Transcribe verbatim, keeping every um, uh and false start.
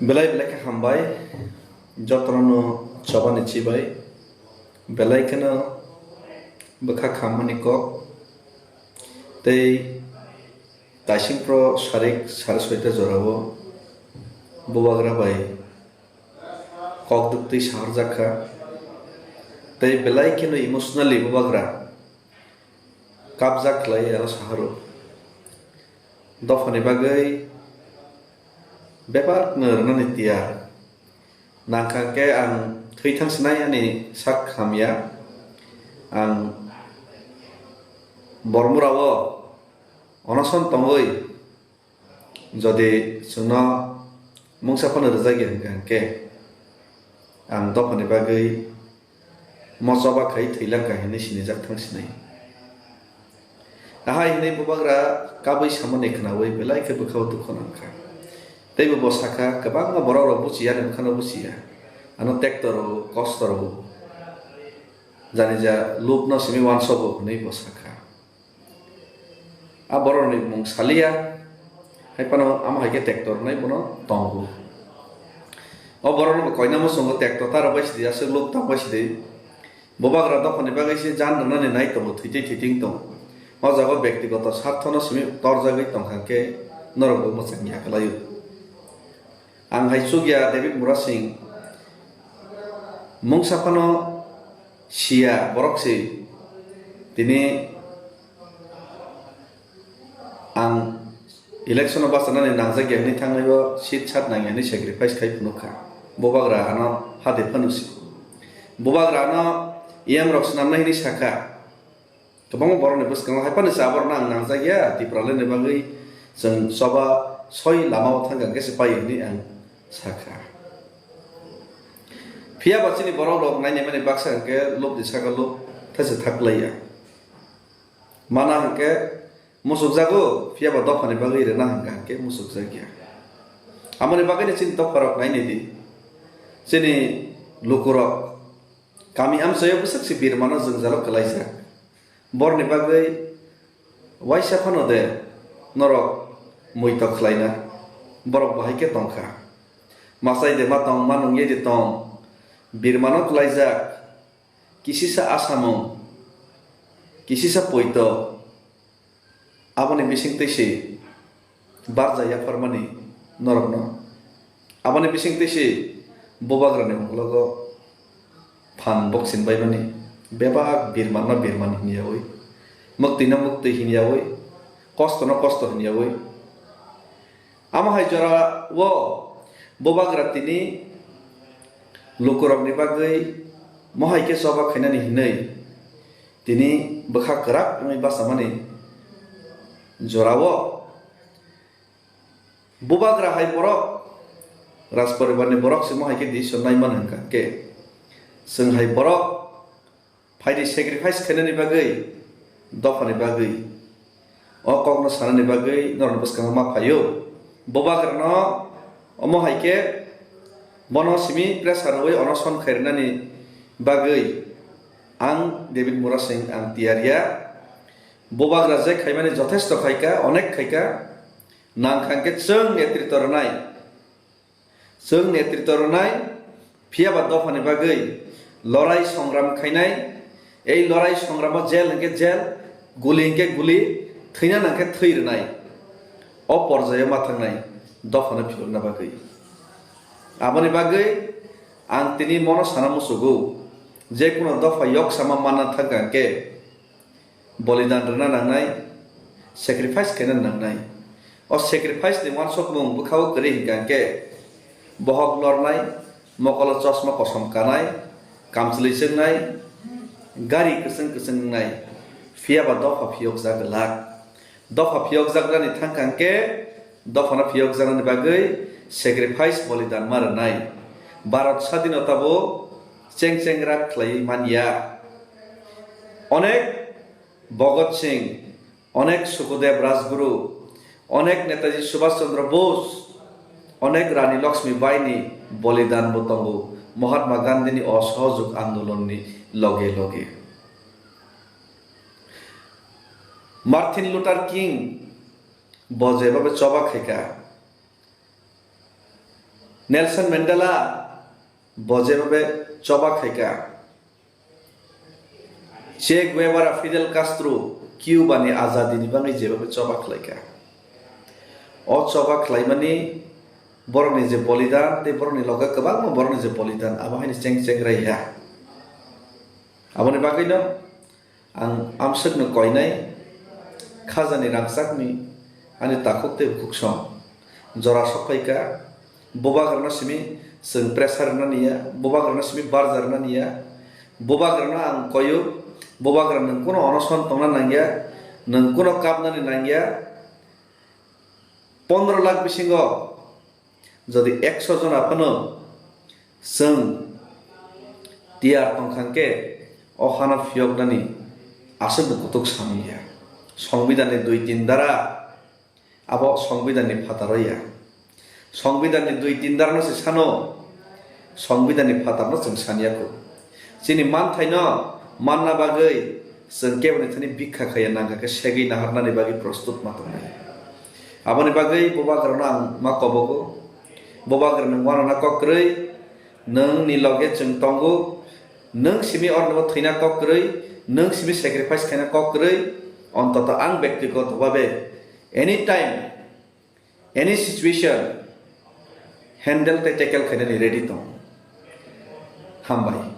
Belai belai khe hambai, jotono chobani chibai, belai kheno bwkha khammani kok tei taisingpro sarik sare soita jorao bubagra bai kok duktwi saharjak kha, tei belai kheno emotionally bubagra kapjak khlai aro saharo. Dophani bagwi bebak no rwnani tiyar. Nangkha khe ang thwi thang sinai ani sak hamya. Ang Bormura o onoson tongwi jodi chwngno mungsa phano rwjak ya hwnkha hwnkhe ang dophani bagwi mo choba khai thwilang kha hinwi sinijak thang sinai. Ahai hinwi bubagra kabui samani khwnaui belai khe bwkhao dukhu nangkha. Tei bo sakha, kwbangma borok rok buchiya ani bwkhano buchiya. Ano tekto rw, kosto rw. Jani ja lupno simi wansogo hinwi bo sakha. A borokni mung saliya, hai phano amo hai khe tekto rwnai bono tongo. O borokno bo koina muchungo tekto ta rwbai sidi, aswk luk tangbai sidi. Bubagra dophani bagwi se jan rwnani nai tongo, thwitwi thwiting tongo. O jaga o bektigoto sarthono simi torjagwi tongkha khe norokbo mwchang ya kwlaio. Ang hai chukya David Murasing mungsa phano siya borok se tini ang election o bachanani nangjak ya hwnwi thangnai o seat sat nang ya hwnwi sacrifice khai phunuk kha. Bubagra ano hade phano si. Bubagra ano E M rok swnamnai hwnwi sakha. Kwbangma borokni bwskango hai phano se aborokno ang nangjak ya, Tipralandni bagwi chwng choba soi lama o thang kha hwnkhe se pai hwnwi ang sakha. Phiya ba chini borok rok nainai mani baksa hwnkhe lobni saka lob thaisa thaklai ya. Mana hwnkhe musukjago, phiya ba dophani bagwi rwna hwnkha hwnkhe musukjak ya. Amoni bagwino chini dopha rok nainai di. Chini lukurok kami amchaio bwswk se birmano jwngjalo kwlaijak. Borni bagwi waisa phano de norok muitok khlaina, borok bo hai khe tongkha. Machai de ma tong, ma nungye de tong, birmano kwlaijak, kisisa asamung, kisisa poito, aboni bisingtwi se barja yapharmani norokno. Aboni bisingtwi se bubagrani ukologo phan boksin baimani, bebak birmanno birman hinyaui, muktwino muktwi hinyaui, kostono kosto hinyaui. Amo hai jora o bubagra tini lukurokni bagwi mohai khe choba khainani hinwi tini bwkha kwrak wngwi bachamani jorao. Bubagra hai borok, Rajporibarni borok se mohai khe decision nai mano hwnkha khe, chwng hai borok phaidi sacrifice khainani bagwi, dophani bagwi, o kokno sanani bagwi norokni bwskango ma phaio. Bubagrano omo hai khe bono simi pressure rwui onoson khairwnani bagwi ang David Murasing ang tiyar ya. Bubagra je khaimani jothesto khaika, onek khaika, nangkha hwnkhe chwng netrito rwnai. Chwng netrito rwnai, phiya ba dophani bagwi lorai songram khainai, ei lorai songramo jel hwnkhe jel, guli hwnkhe guli, thwina nangkhe thwi rwnai. O porjaio ma thangnai dophano philokna bagwi. Aboni bagwi ang tini mono sana muchugo, je kuno dopha yoksama manna thangkha hwnkhe, bolidan rwna nangnai, sacrifice khaina nangnai. O sacrifice ni uansukmung bwkha-o kwrwi hwnkha hwnkhe, bohok lornai, mokolo chosma kosom kanai, kamchwlwi chwngnai, gari kwchwng kwchwng wngnai, phiya ba dopha phiyokjak glak. Dopha phiyokjakrani thangkha hwnkhe, dophano phiyokjaknani bagwi sacrifice bolidan ma rwnai. Bharat sadinota bo cheng cheng rak khlaiwi man ya. Onek Bhagat Singh, onek Sukhdev Rajguru, onek Netaji Subhash Chandra Bose, onek Rani Lakshmi Bai ni bolidan bo tongo Mahatma Gandhi ni osohojog andolon ni loge loge. Martin Luther King bo jeba be choba khaika. Nelson Mandela bo jeba be choba khaika. Che Guevara, Fidel Castro, Cuba ni azadi ni bagwi jeba be choba khlaika. O choba khlaimani borokni je bolidan tei borokni loge kwbangma borokni je bolidan abo haino cheng cheng raiya. Aboni bagwino ang amswkno koinai khajani rangchakni ani takhuk tei bukhuk song jora sokphaika. Bubagrano simi chwng pressure rwna niya, bubagrano simi barja rwna niya. Bubagrano ang koyo, bubagra nwng kuno onoson tongna nangya, nwng kuno kapnani nangya. Pondro lakh bisingo jodi ekso jona phano chwng tiyar tongkha hwnkhe o hano phiyoknani aswk bo kutuk samung ya. Songbidanni dui tin dara abo songbidanni phataro ya. Songbidanni dui tin darano se sano, songbidanni phatarno chwng saniya kho. Chini manthaino manna bagwi chwng keboni thani bikha khaiya nangkha khe segwi naharnani bagwi prostut ma tongnai. Aboni bagwi bubagrano ang ma kobogo. Bubagra nwng wanana kok kwrwi, nwng ni loge chwng tongo, nwng simi orni bo thwina kok kwrwi, nwng simi sacrifice khaina kok kwrwi, ontoto ang bektigoto babe anytime, any situation handle tei tackle khainani ready tong. Hambai.